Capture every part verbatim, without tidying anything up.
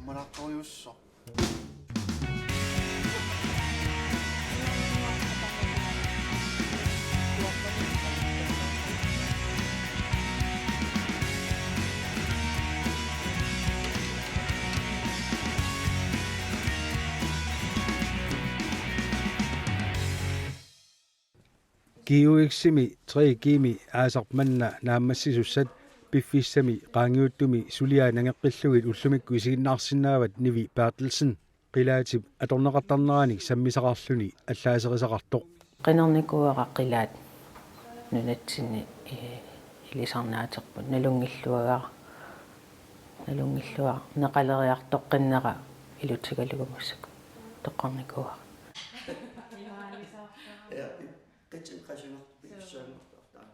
Malaqqiussaq. G U X-imi tre G-mi aasaq manna naammassisussat piffissami qaangiuttumi suliaat nangeqqillugit ullumikkut isiginnaarsinnaavat Nivi Berthelsen qilaatip atorneqartarneranik sammisaqarluni allaaserisaqartoq. Qinernikuuara qilaat nunatsinni, ee, ilisarnaaterput nalunngilluagara, nalunngilluarneqaleriartoqqinnera ilutigalugu massakkut toqqarnikuuara. Ja, qitsin qasunar-, qitsuanngortartaa.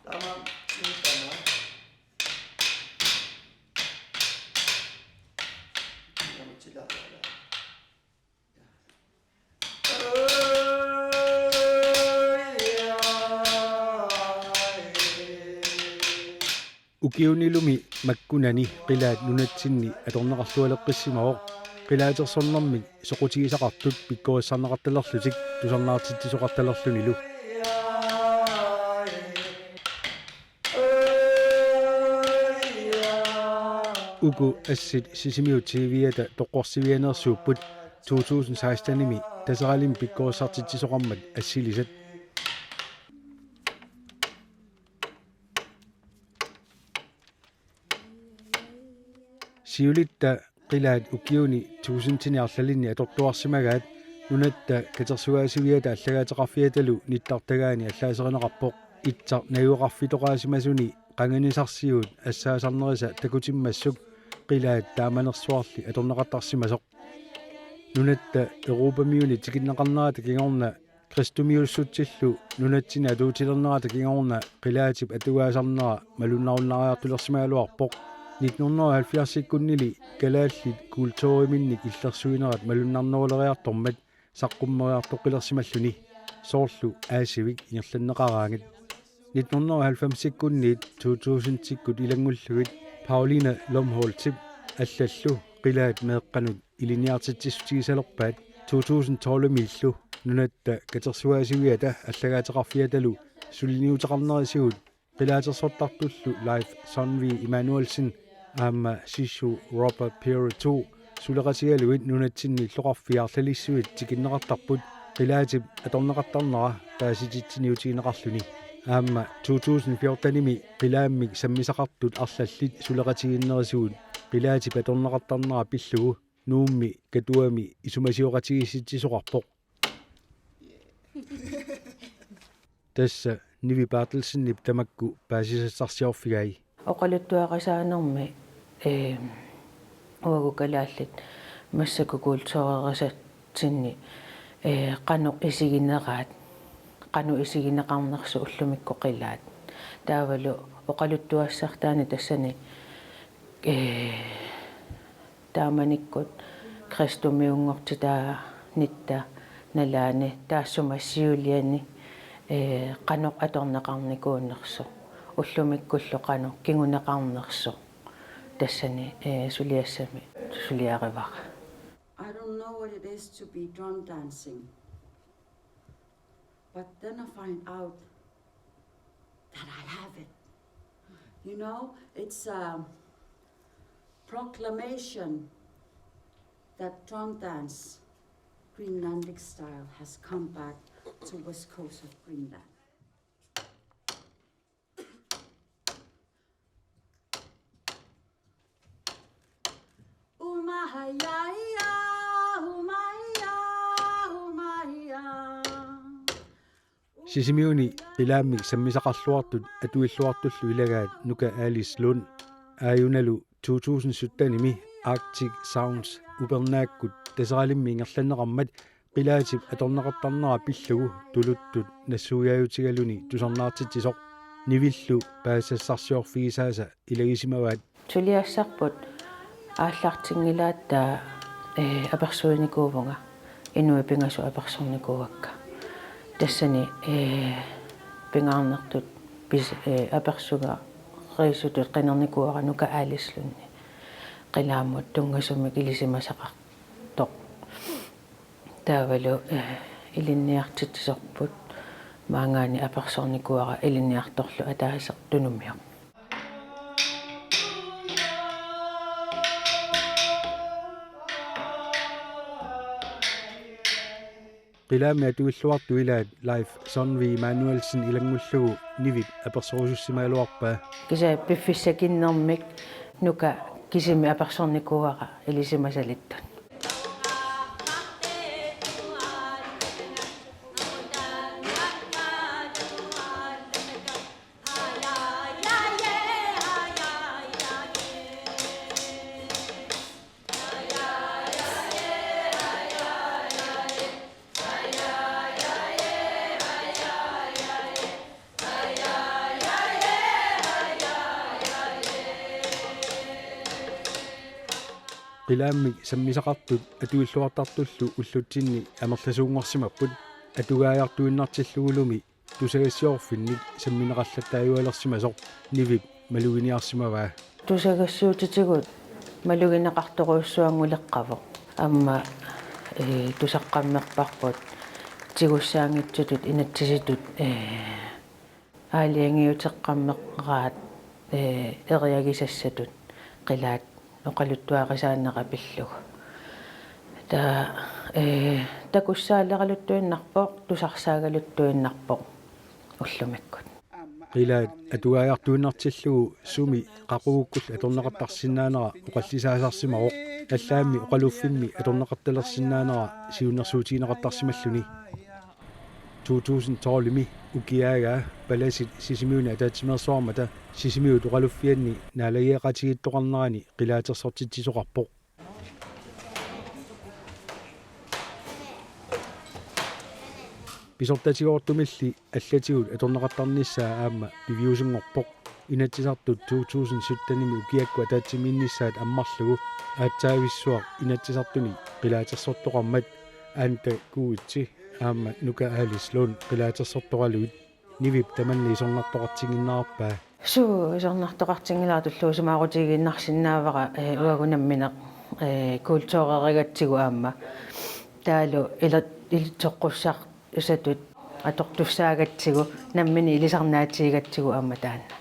Taama, taama. Taama, tila, tila. Ukiunilumi makkunani qilaat nunatsinni atorneqarlualeqqissimavoq, qilaatersornermik soqutigisaqartut pikkorissarneqartalerlutik tusarnaartitsisoqartalerlunilu. Uku assit Sisimiut T V-ata toqqorsivianeersuupput to tusind seksten-imi Taseralimmi pikkorissartitsisoqarmat assilisat. Siulitta qilaat ukiuni tusindinik arlalinnik atortuarsimagaat Nunatta Katersugaasiviata Allagaateqarfiatalu nittartagaani allaaserineqarpoq. Itsaq najugaqarfitoqaasimasuni qanganisarsiut assaasarnerisa takutimmassuk qilaat taamanersuarli atorneqartarsimasoq. Nunatta Europamiuni tikinneqarnerata kingorna kristumiussutsillu nunatsinni atuutilernerata kingorna qilaatip atugaasarnera malunnarunnaariartulersimagaluarpoq. Nitten hundrede og halvfjerds-ikkunnili kalaallit kulturiminnik illersuinerat malunnarneruleriartormat saqqummeriartoqqilersimalluni, soorlu Aasivik ingerlanneqaraangat. Nitten hundrede og halvfems-ikkunniit to tusind-ikkut ilanngullugit Pauline Lumholdtip allallu qilaat meeqqanut ilinniartitsissutigisalerpaat. To tusind tolv-imiillu Nunatta Katersugaasiviata Allagaateqarfiatalu suliniuteqarnerisigut qilaatersortartullu Leif Sandvig Immanuelsen aamma Sissoo Robert Peary to suleqatigalugit nunatsinni illoqarfiit arlalissuit tikinneqartarput qilaatip atorneqartarnera paasititsiniutigineqarluni. Aamma to tusind fjorten-imi qilaammik sammisaqartut arlallit suleqatigiinnerisigut qilaatip atorneqartarnera pillugu Nuummi Katuami isumasioqatigiissitsisoqarpoq. Tassa Nivi Berthelsenip tamakku paasisassarsiorfigai. Oqaluttuarisaanermi, ee, uagut kalaallit massakkut kulturerisatsinni, ee, qanoq isigineraat, qanoq isigineqarnersoq ullumikkut qilaat. Taavalu oqaluttuassartaani tassani, ee, taamanikkut kristumiunngortitaanitta nalaani taassuma siuliani, ee, qanoq atorneqarnikuunersoq, ullumikkullu qanoq kinguneqarnersoq tassani, ee, suliassami suliarivara. I don't know what it is to be drum dancing. But then I find out that I have it. You know, it's a proclamation that drum dance, Greenlandic style, has come back to west coast of Greenland. Sisimiuni qilaammik sammisaqarluartut atuilluartullu ilagaat Nuka Alice Lund. Aajunalu to tusind sytten-imi Arctic Sounds upernaakkut Taseralimmi ingerlanneqarmat qilaatip atorneqartarnera pillugu tuluttut nassuiaajutigaluni tusarnaartitsisoq. Nivillu paasisassarsiorfigisaasa ilagisimavaat. Suliassarput aallartinngilaat, ee, apersuinikuuvunga. Inuit pingasut apersornikuuakka. Tassani, ee, pingaarnertut pis-, ee, apersugarisutut qinernikuuara Nuka Alice Lund. Qilaammut tunngasumik ilisimasaqartoq. Taavalu, eh, ilinniartitsisorput maanngaanniit apersornikuuara ilinniartorlu ataaseq Tunumioq. Qilaammi atuilluartut ilaat Leif Sandvig Manuelsen ilanngullugu Nivip apersorusussimagaluarpaa. Kisianni piffissakinnermik Nuka kisimi apersornikuuara ilisimasalittut. Qilaammik sammisaqartut atuilluartartullu ullutsinni amerlasuunngorsimapput, atugaajartuinnartillugulumi tusagassiorfinnik sammineqallattaajualersimasoq Nivip maluginiarsimavaa. Tusagassiutitigut malugineqartorujussuannguleqqavoq. Aamma, eh, tusaqqammerparput tigussaanngitsutut inatsisitut, eh, aalajangiuteqqammeqaat, eh, eriagisassatut qilaat oqaluttuarisaanera pillugu. Taava, eh, takussaaleraluttuinnarpoq, tusarsaagaluttuinnarpoq ullumikkut. Qilaat atugaajartuinnartillugu sumi qaqugukkullu atorneqartarsinnaanera oqallisaasarsimavoq, allaammi oqaluffimmi atorneqartalersinnaanera siunnersuutigineqartarsimalluni. To tusind tolvimi ukiaagaa palasit Sisimiuni ataatsimeersuarmata Sisimiut oqaluffianni naalagiaqatigiittoqarnerani qilaatersortitsisoqarpoq. Pisortatigoortumilli allatigut atorneqartarnissaa aamma piviusunngorpoq. Inatsisartut to tusind syttenimi ukiakkut ataatsimiinnissaat ammarlugu aatsaavissuaq Inatsisartuni qilaatersortoqarmat Anda Kuitsi aamma Nuka Alice Lund qilaatersortoqalugit. Nivip tamanna isornartoqartinnginnerarpaa. Suu, isornartoqartinngilara, tulluusimaarutigiinnarsinnaavara, eh, uagut nammineq, eh, kultureragatsigu aamma. Taavalu ila-, ilitsoqqussartutut atortussaagatsigu, nammineq ilisarnaatigigatsigu aamma taanna.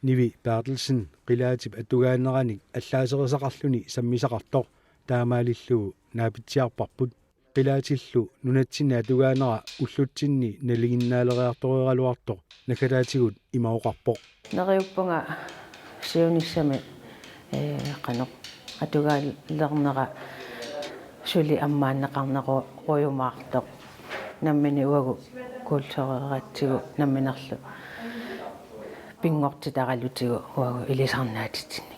Nivi Berthelsen qilaatip atugaaneranik allaaserisaqarluni sammisaqartoq taamaalillugu naapitsiarparput. Qilaatillu nunatsinni atugaanera ullutsinni nalinginnaaleriartoreeraluartoq naggataatigut ima oqarpoq. Neriuppunga siunissami, eh, qanoq atugaalernera suli ammaanneqarnerujumaartoq. Nammineq uagut kultureratsigu namminerlu pinngortitaralutigu uagut ilisarnaatitsinni.